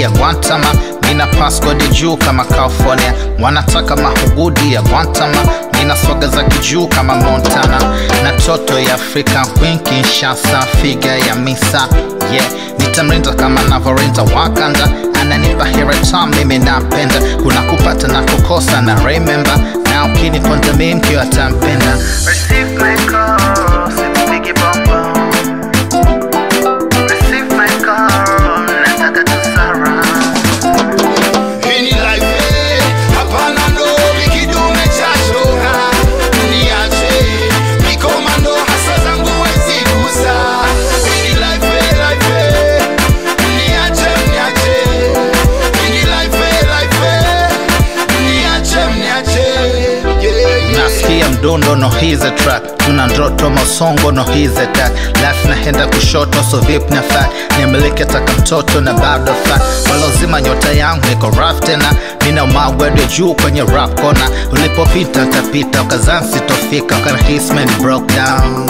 ya Guantama. Nina passcode juu kama California, wanataka mahugudi ya Guantama. Nina swaga za kijuu kama Montana, na toto ya Afrika Queen Kinshasa, figa ya Misa. Yeah, nitamrinda kama navorinda Wakanda. Ananipa hera tamu, mimi napenda. Kuna kupata na kukosa na remember. Na ukiniponda mimi mkeo atampenda. Receive my call, sikupigi bongo. Receive my call, nataka tusara. Hii ni life, eh, hapana ndo kidume cha shoka. Niache, mikomando hasa zangu wezi gusa. Hii ni life, eh, life, eh, niache, niache. Hii ni life, eh, life, eh, niache, niache. Yeah, yeah. Nasikia mdundo no hizi track, tuna ndoto masongo no hizi tag. Life naenda kushoto so vip na fat, nimilike taka mtoto na bado fat. Walozima nyota yangu niko rough tena, mina umagwede juu kwenye rap corner. Ulipopita tapita ukazansi tofika, ukanahisi man broke down.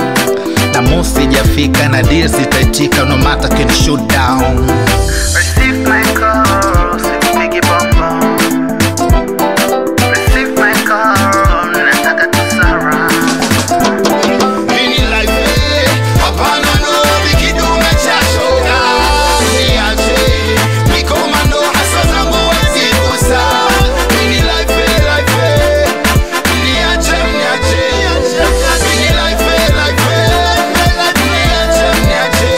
Na musi jafika na deal sitaitika, no matter can shoot down. Receive my call, sikupigi bongo. Receive my call, nataka tusara. Hii ni life, eh, hapana ndo kidume cha shoka. Niache, mikomando hasa zangu wezi gusa. Hii ni life, eh, life, eh, niache, niache. Hii ni life, eh, life, eh, niache, niache.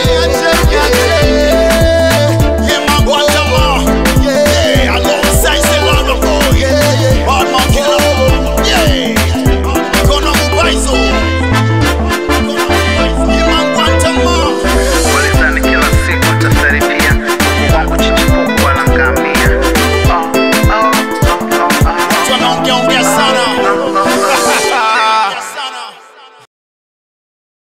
Yeah, man, Guatemala. Yeah, alongside Serrano boy. Yeah, bad man killer. Yeah, Kono Mubaizo. Yeah, man, Guatemala. Walizani kila siku takaribia, huku wangu chichipuku wanangamia. Oh, oh, oh, oh, oh. Watu wanaongea ongea sana.